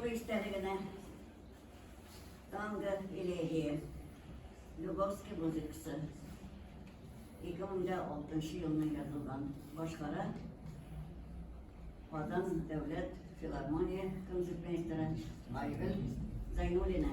елы истәлегенә Танго элегия Любовский музыкасы 2006 елны язылган башкара Казан дәүләт филармония концертмейстеры Айгөл Зайнуллина.